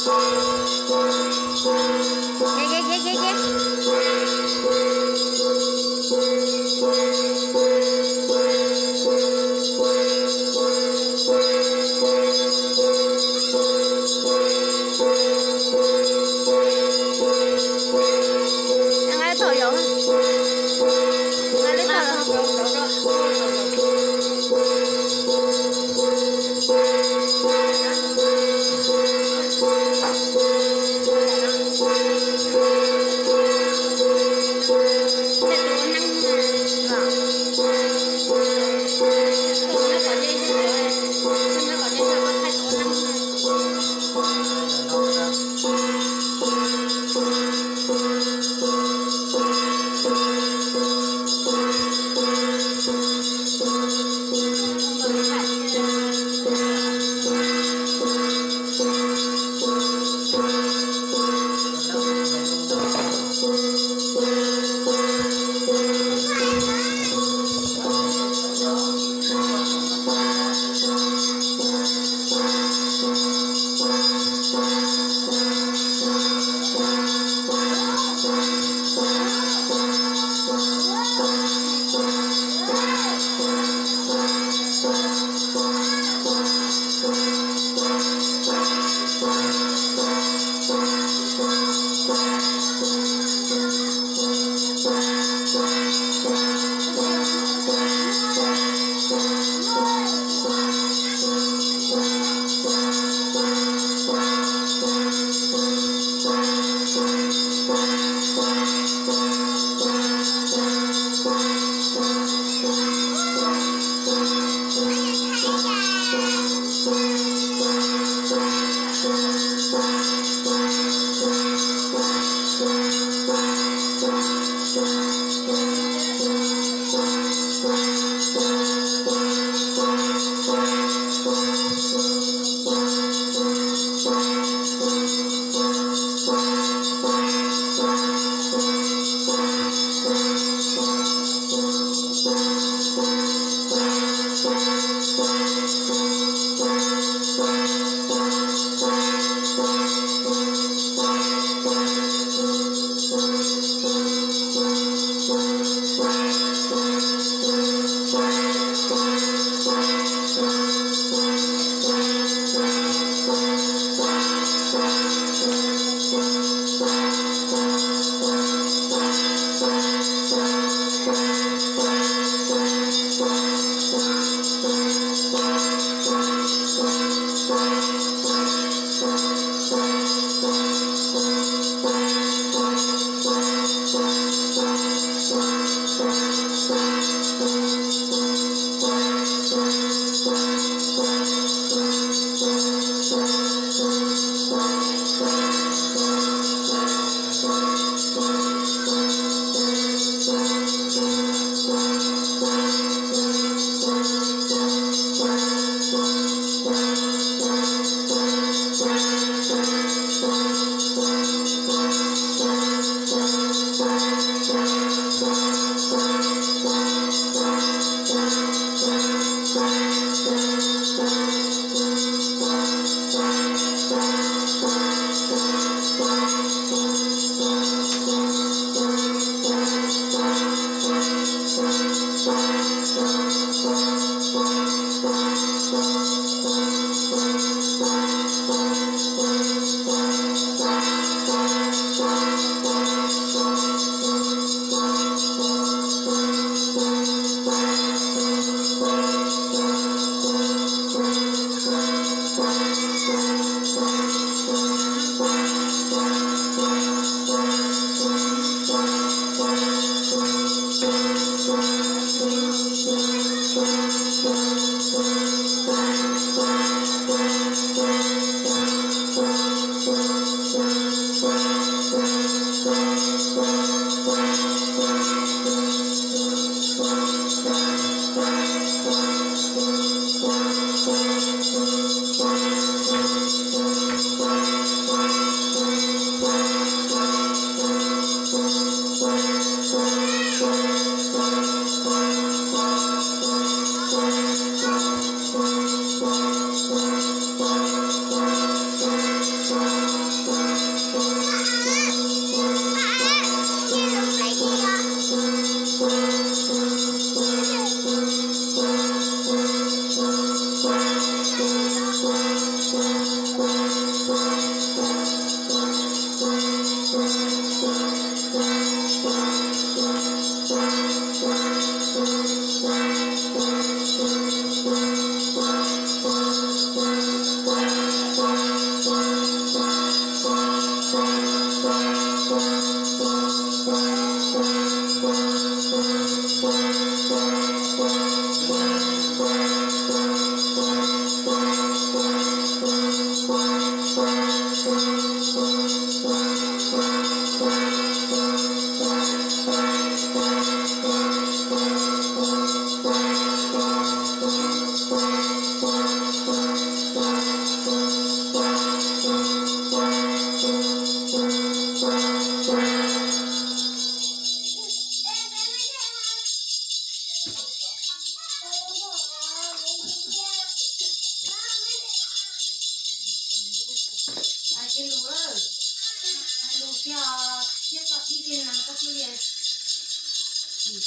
Ces, ces, ces, ces, ces. Nqa tau yom. Nqa li tau.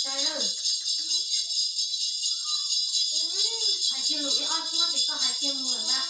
Sai lawm. Hais kiag lus ib ob suab ces koj hais kiag mus lawm ntag.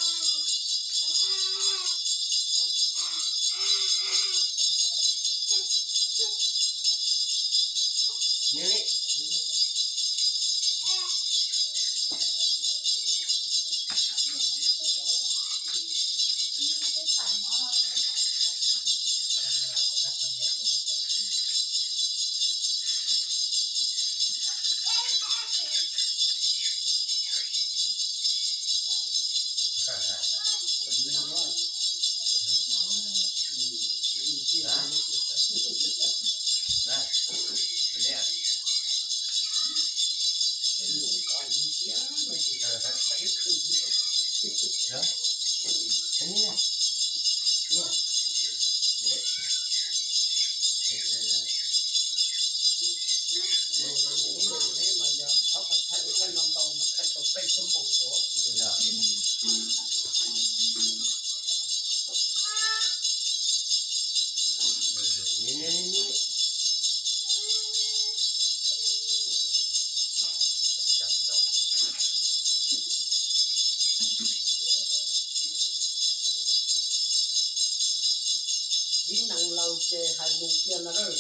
Dib nees laus ces hais lus kiag no lawm.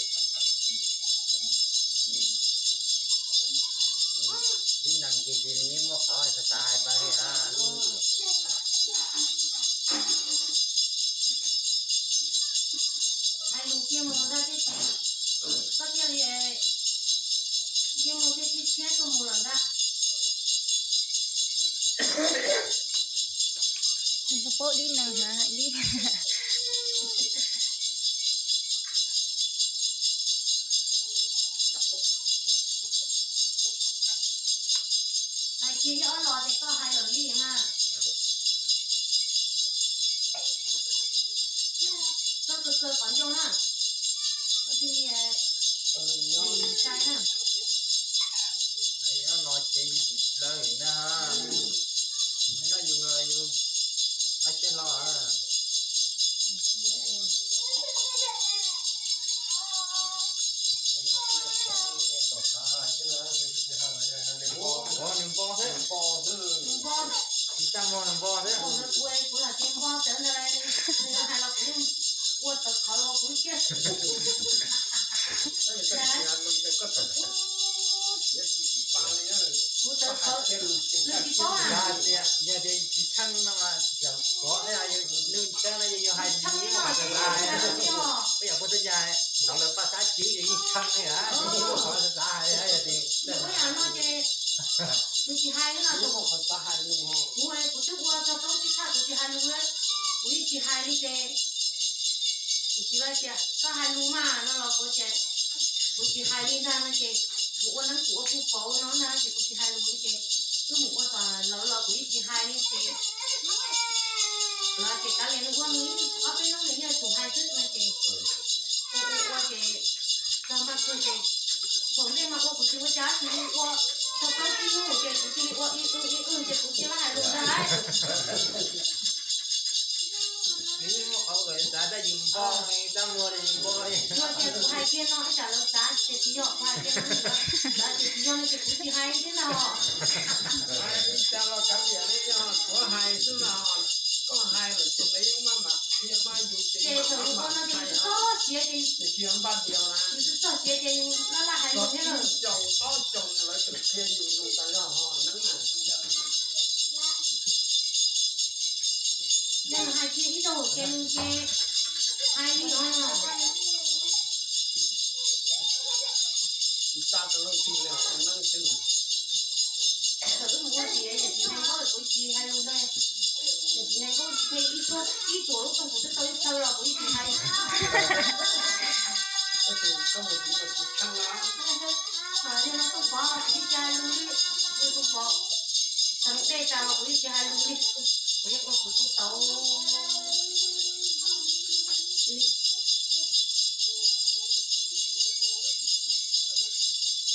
Dib nees ces ces nws yeej muaj qhov xav xav hais pab li na. Hais lus kiag mus ntag, koj thiaj li, kiag mus thiaj li tshiab tuaj mus lawm ntag. Paub dib nees hais dib. Hais kiag ib ob los ces koj hais lawm li mas. Koj kaw kaw qhov ncauj na. Koj thiaj li sai na. Hais ob los ces lawm na. Nyob yus los yus qab siab hlo. Nws npo xwb, nws npo xwb, tsis txaj muag nws npo xwb. Kuv hais tias npo tawv ntawd, nws hais los kuv ua tawv qhawv los kuv cia. Kuv tawv qhawv, nws tsis paub na. Yog tias tsis tshee no mas yog kov nws tshee no yog hais tshee no, peb yog puag teb yog ntawd lawv paj sab tswv ces yeej tshee li, qhov xav hais yog tias kuv tsis hais li no, kuv, kuv twb ua txog plaub tsib thaj kuv tsis hais lus li, kuv yeej tsis hais li ces kuv txiv hais tias koj hais lus mas no los kuv tias kuv tsis hais li ntag no ces kuv ua neeb kuv ua puj pauv no ntag ces kuv tsis hais lus li ces wb mus ua tom lawv los kuv yeej tsis hais li ces lawv ces kav liam nws ua nws ob peb hnub nws yeej tsum hais xwb no ces ua ua ua ces txog npaj kawg ces thaum ntej mas ua kuv tsis ua cas tsis li ua txog plaub tsib hnub ces kuv cia li ua ib wb ib wb ces kuv cia li hais lus ntag lauj. Nws yeej muaj qhov uas xav tab yus npo, tab muag yus npo li. Yog tias kuv hais kiag no ib tsam lawv xav tias tsis yog, kuv hais kiag no lawv xav tias tsis yog no ces kuv tsis hais thiab no. Cas los kav liam li, yog kuv hais xwb mas koj hais lawm ces lawv yeej maj mam qhia mas yus ces txawm yus ua no ces yus twb txog siav ces, yus twb txog siav ces yus laj laj hais lus thiab lawm. Yog hais kiag ib zaug ces nws ces hais li no. Txawm wb mus ua tias yawm txiv hais nkauj kuv tsis hais lus ntawd, yawm txiv hais nkauj tsis hais ib tug, ib tug lub tooj kuv twb tau ib chaw los kuv yeej tsis hais. Yog no tooj pov kuv yeej tsis hais lus li, yog tooj pov tseem dej tas los kuv yeej tsis hais lus li, kuv yeej ua kuv tub tau.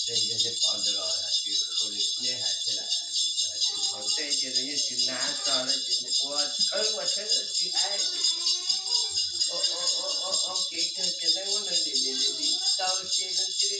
Tej yog tej pov ntawd los hais tias ua li nej hais thiab lawm, hais tias qhov tej ces nws yeej tsis nav txog no ces nws ua tshawb ua tshawb tsis hais. Ua kev kawg ces neeg ua nws nim nim nim tau ces nws cia li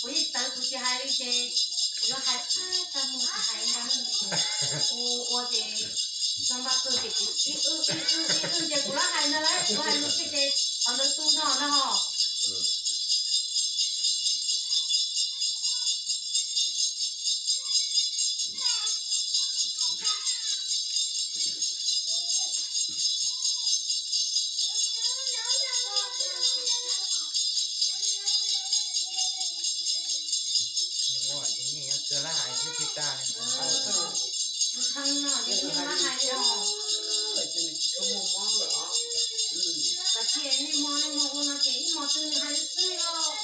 Kuv yeej tawv kuv tsis hais li ces kuv yuav hais, tag mus tsis hais ntau, ua ua ces txog npaj kawg ces kuv ib wb ib wb ib wb ces kuv lab hais ntag lauj, kuv hais lus kiag ces qhov ntawd tu no no ho. Tus kheej no ces yeej lab hais li os. Kav tsij nej hmo nej hmo ua no ces ib hmo twg nws hais xwb xwb os.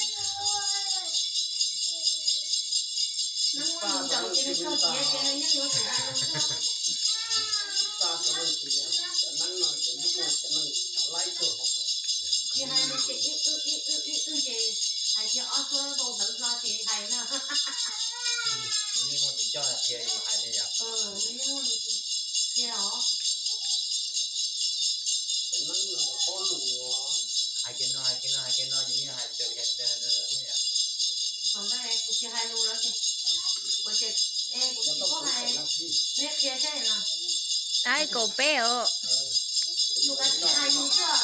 Neeb muab nws ncaum ces nws txog tiav ces nws yeej yuav tsum hais lus xwb. Tsis hais lus ces ib wb ib wb ib wb ces hais tias ob suab vau ntawd hlo ces hais na. Nws yeej muaj tus coj qhia yus hais li yom. Nws yeej muaj tus qhia os. Hais kiag no hais kiag no hais kiag no ces yeej hais raws li hais raws li lawm ne yom. Thaum ntawd kuv tsis hais lus lawm ces kuv ces, kuv tsis paub hais, neb qhia saib no. Aib kaum peb os. Yus kav tsij hais yus xwb.